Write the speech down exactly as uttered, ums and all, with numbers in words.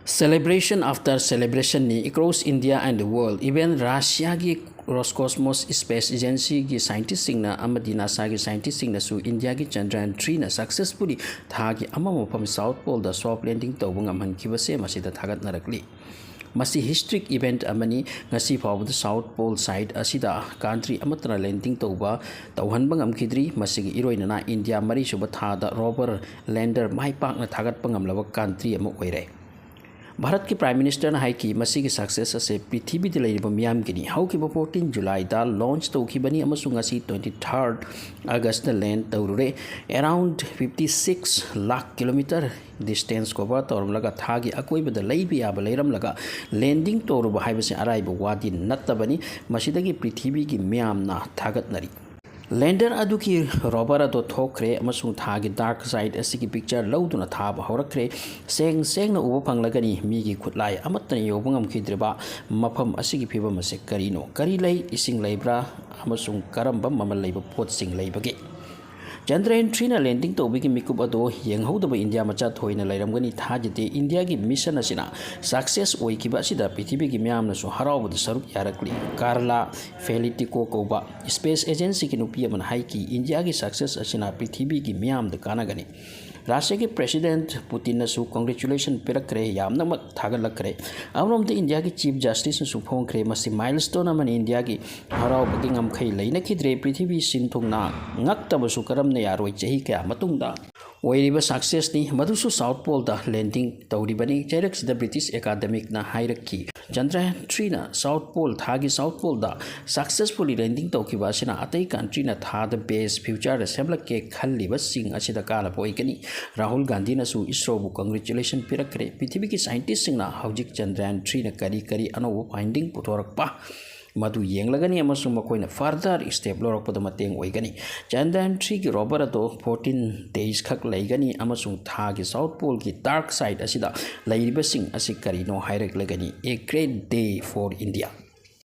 Celebration after celebrationꯅꯤ across India and the world. Even ꯔꯁꯤꯌꯥꯒꯤ Roscosmos space ꯑꯦꯖꯦꯟꯁꯤꯒꯤ ꯁꯥꯏꯟꯇꯤꯁꯁꯤꯡꯅ ꯑꯃꯗꯤ ꯅꯥꯁꯥꯒꯤ ꯁꯥꯏꯟꯇꯤꯁꯁꯤꯡꯅꯁꯨ ꯏꯟꯗꯤꯌꯥꯒꯤ ꯆꯟꯗ꯭ꯔꯌꯥꯟ ꯊ꯭ꯔꯤꯅ ꯁꯛꯁꯦꯁꯐꯨꯂꯤ ꯊꯥꯒꯤ ꯑꯃ ꯃꯐꯝ ꯁꯥꯎꯠ ꯄꯣꯜꯗ ꯁꯣꯐ ꯂꯦꯟꯗꯤꯡ ꯇꯧꯕ ꯉꯝꯍꯟꯈꯤꯕꯁꯦ ꯃꯁꯤꯗ ꯊꯥꯒꯠꯅꯔꯛꯂꯤ꯫ ꯃꯁꯤ ꯍꯤꯁꯇ꯭ꯔꯤꯛ ꯏꯚꯦꯟꯠ ꯑꯃꯅꯤ꯫ ꯉꯁꯤ ꯐꯥꯎꯕꯗ ꯁꯥꯎꯠ ꯄꯣꯜ ꯁꯥꯏꯠ ꯑꯁꯤꯗ ꯀꯟꯇ꯭ꯔꯤ ꯑꯃꯠꯇꯅ ꯂꯦꯟꯗꯤꯡ ꯇꯧꯕ ꯇꯧꯍꯟꯕ ꯉꯝꯈꯤꯗ꯭ꯔꯤ꯫ ꯃꯁꯤꯒꯤ ꯏꯔꯣꯏꯅꯅ ꯏꯟꯗꯤꯌꯥ ꯃꯔꯤꯁꯨꯕ ꯊꯥꯗ ꯔꯣꯚꯔ ꯂꯦꯟꯗꯔ ꯃꯥꯏ ꯄꯥꯛꯅ ꯊꯥꯒꯠꯄ ꯉꯝꯂꯕ ꯀꯟꯇ꯭ꯔꯤ ꯑꯃ ꯑꯣꯏꯔꯦ꯫ ꯚꯥꯔꯠꯀꯤ ꯄ꯭ꯔꯥꯏꯝ ꯃꯤꯅꯤꯁꯇꯔꯅ ꯍꯥꯏꯈꯤ, ꯃꯁꯤꯒꯤ ꯁꯛꯁꯦꯁ ꯑꯁꯦ ꯄ꯭ꯔꯤꯊꯤꯕꯤꯗ ꯂꯩꯔꯤꯕ ꯃꯤꯌꯥꯝꯒꯤꯅꯤ꯫ ꯍꯧꯈꯤꯕ ꯐꯣꯔꯇꯤꯟ ꯖꯨꯂꯥꯏꯗ ꯂꯣꯟꯆ ꯇꯧꯈꯤꯕꯅꯤ ꯑꯃꯁꯨꯡ ꯉꯁꯤ ꯇ꯭ꯋꯦꯟꯇꯤ ꯊꯥꯔꯠ ꯑꯥꯒꯁꯇ ꯂꯦꯟ ꯇꯧꯔꯨꯔꯦ꯫ Around fifty six lakh kilometre distance cover ꯇꯧꯔꯝꯂꯒ ꯊꯥꯒꯤ ꯑꯀꯣꯏꯕꯗ ꯂꯩꯕ ꯌꯥꯕ ꯂꯩꯔꯝꯂꯒ ꯂꯦꯟꯗꯤꯡ ꯇꯧꯔꯨꯕ ꯍꯥꯏꯕꯁꯤ ꯑꯔꯥꯏꯕ ꯋꯥꯗꯤ ꯅꯠꯇꯕꯅꯤ꯫ ꯃꯁꯤꯗꯒꯤ ꯄ꯭ꯔꯤꯊꯤꯕꯤꯒꯤ ꯃꯤꯌꯥꯝꯅ ꯊꯥꯒꯠꯅꯔꯤ꯫ ꯂꯦꯟꯗꯔ ꯑꯗꯨꯒꯤ ꯔꯣꯚꯔ ꯑꯗꯨ ꯊꯣꯛꯈ꯭ꯔꯦ ꯑꯃꯁꯨꯡ ꯊꯥꯒꯤ ꯗꯥꯔꯛ ꯁꯥꯏꯠ ꯑꯁꯤꯒꯤ ꯄꯤꯛꯆꯔ ꯂꯧꯗꯨꯅ ꯊꯥꯕ ꯍꯧꯔꯛꯈ꯭ꯔꯦ꯫ ꯁꯦꯡ ꯁꯦꯡꯅ ꯎꯕ ꯐꯪꯂꯒꯅꯤ꯫ ꯃꯤꯒꯤ ꯈꯨꯠꯂꯥꯏ ꯑꯃꯠꯇꯅ ꯌꯧꯕ ꯉꯝꯈꯤꯗ꯭ꯔꯤꯕ ꯃꯐꯝ ꯑꯁꯤꯒꯤ ꯐꯤꯕꯝ ꯑꯁꯤ ꯀꯔꯤꯅꯣ? ꯀꯔꯤ ꯂꯩ? ꯏꯁꯤꯡ ꯂꯩꯕ꯭ꯔꯥ? ꯑꯃꯁꯨꯡ ꯀꯔꯝꯕ ꯃꯃꯜ ꯂꯩꯕ ꯄꯣꯠꯁꯤꯡ ꯂꯩꯕꯒꯦ? ꯆꯟꯗ꯭ꯔꯌꯥꯟ ꯊ꯭ꯔꯤꯅ ꯂꯦꯟꯗꯤꯡ ꯇꯧꯕꯒꯤ ꯃꯤꯀꯨꯞ ꯑꯗꯨ ꯌꯦꯡꯍꯧꯗꯕ ꯏꯟꯗꯤꯌꯥ ꯃꯆꯥ ꯊꯣꯏꯅ ꯂꯩꯔꯝꯒꯅꯤ ꯊꯥꯖꯗꯦ꯫ ꯏꯟꯗꯤꯌꯥꯒꯤ ꯃꯤꯁꯟ ꯑꯁꯤꯅ ꯁꯛꯁꯦꯁ ꯑꯣꯏꯈꯤꯕ ꯑꯁꯤꯗ ꯄ꯭ꯔꯤꯊꯤꯕꯤꯒꯤ ꯃꯤꯌꯥꯝꯅꯁꯨ ꯍꯔꯥꯎꯕꯗ ꯁꯔꯨꯛ ꯌꯥꯔꯛꯂꯤ꯫ ꯀꯥꯔꯂꯥ ꯐꯦꯂꯤꯇꯤꯀꯣ ꯀꯧꯕ ꯁ꯭ꯄꯦꯁ ꯑꯦꯖꯦꯟꯁꯤꯒꯤ ꯅꯨꯄꯤ ꯑꯃꯅ ꯍꯥꯏꯈꯤ, "ꯏꯟꯗꯤꯌꯥꯒꯤ ꯁꯛꯁꯦꯁ ꯑꯁꯤꯅ ꯄ꯭ꯔꯤꯊꯤꯕꯤꯒꯤ ꯃꯤꯌꯥꯝꯗ ꯀꯥꯟꯅꯒꯅꯤ"꯫ ꯔꯁꯤꯌꯥꯒꯤ ꯄ꯭ꯔꯦꯁꯤꯗꯦꯟꯠ ꯄꯨꯇꯤꯟꯅꯁꯨ ꯀꯣꯡꯒ꯭ꯔꯦꯆꯨꯂꯦꯁꯟ ꯄꯤꯔꯛꯈ꯭ꯔꯦ꯫ ꯌꯥꯝꯅꯃꯛ ꯊꯥꯒꯠꯂꯛꯈ꯭ꯔꯦ꯫ ꯑꯃꯔꯣꯝꯗ ꯏꯟꯗꯤꯌꯥꯒꯤ ꯆꯤꯐ ꯖꯁꯇꯤꯁꯅꯁꯨ ꯐꯣꯡꯈ꯭ꯔꯦ, "ꯃꯁꯤ ꯃꯥꯏꯜꯁ꯭ꯇꯣꯟ ꯑꯃꯅꯤ꯫ ꯏꯟꯗꯤꯌꯥꯒꯤ ꯍꯔꯥꯎꯕꯒꯤ ꯉꯝꯈꯩ ꯂꯩꯅꯈꯤꯗ꯭ꯔꯦ꯫ ꯄ꯭ꯔꯤꯊꯤꯕꯤ ꯁꯤꯟ ꯊꯨꯡꯅ ꯉꯛꯇꯕꯁꯨ ꯀꯔꯝꯅ ꯌꯥꯔꯣꯏ? ꯆꯍꯤ ꯀꯌꯥ ꯃꯇꯨꯡꯗ ꯑꯣꯏꯔꯤꯕ ꯁꯛꯁꯦꯁꯅꯤ, ꯃꯗꯨꯁꯨ ꯁꯥꯎꯠ ꯄꯣꯜꯗ ꯂꯦꯟꯗꯤꯡ ꯇꯧꯔꯤꯕꯅꯤ"꯫ ꯆꯩꯔꯛꯁꯤꯗ ꯕ꯭ꯔꯤꯇꯤꯁ ꯑꯦꯀꯥꯗꯃꯤꯛꯅ ꯍꯥꯏꯔꯛꯈꯤ, ꯆꯟꯗ꯭ꯔꯌꯥꯟ ꯊ꯭ꯔꯤꯅ ꯁꯥꯎꯠ ꯄꯣꯜ, ꯊꯥꯒꯤ ꯁꯥꯎꯠ ꯄꯣꯜꯗ ꯁꯛꯁꯦꯁꯐꯨꯜꯂꯤ ꯂꯦꯟꯗꯤꯡ ꯇꯧꯈꯤꯕ ꯑꯁꯤꯅ ꯑꯇꯩ ꯀꯟꯇ꯭ꯔꯤꯅ ꯊꯥꯗ ꯕꯦꯁ ꯐ꯭ꯌꯨꯆꯔꯗ ꯁꯦꯝꯂꯛꯀꯦ ꯈꯜꯂꯤꯕꯁꯤꯡ ꯑꯁꯤꯗ ꯀꯥꯟꯅꯕ ꯑꯣꯏꯒꯅꯤ꯫ ꯔꯥꯍꯨꯜ ꯒꯥꯟꯙꯤꯅꯁꯨ ꯏꯁꯔꯣꯕꯨ ꯀꯪꯒ꯭ꯔꯦꯆꯨꯂꯦꯁꯟ ꯄꯤꯔꯛꯈ꯭ꯔꯦ꯫ ꯄ꯭ꯔꯤꯊꯤꯕꯤꯒꯤ ꯁꯥꯏꯟꯇꯤꯁꯁꯤꯡꯅ ꯍꯧꯖꯤꯛ ꯆꯟꯗ꯭ꯔꯌꯥꯟ ꯊ꯭ꯔꯤꯅ ꯀꯔꯤ ꯀꯔꯤ ꯑꯅꯧꯕ ꯐꯥꯏꯟꯗꯤꯡ ꯄꯨꯊꯣꯔꯛꯄ ꯃꯗꯨ ꯌꯦꯡꯂꯒꯅꯤ ꯑꯃꯁꯨꯡ ꯃꯈꯣꯏꯅ ꯐꯔꯗꯔ ꯁ꯭ꯇꯦꯞ ꯂꯧꯔꯛꯄꯗ ꯃꯇꯦꯡ ꯑꯣꯏꯒꯅꯤ꯫ ꯆꯟꯗ꯭ꯔꯌꯥꯟ ꯊ꯭ꯔꯤꯒꯤ ꯔꯣꯚꯔ ꯑꯗꯨ ꯐꯣꯔꯇꯤꯟ ꯗꯦꯖ ꯈꯛ ꯂꯩꯒꯅꯤ ꯑꯃꯁꯨꯡ ꯊꯥꯒꯤ ꯁꯥꯎꯠ ꯄꯣꯜꯒꯤ ꯗꯥꯔꯛ ꯁꯥꯏꯠ ꯑꯁꯤꯗ ꯂꯩꯔꯤꯕꯁꯤꯡ ꯑꯁꯤ ꯀꯔꯤꯅꯣ ꯍꯥꯏꯔꯛꯂꯒꯅꯤ꯫ A great day for India꯫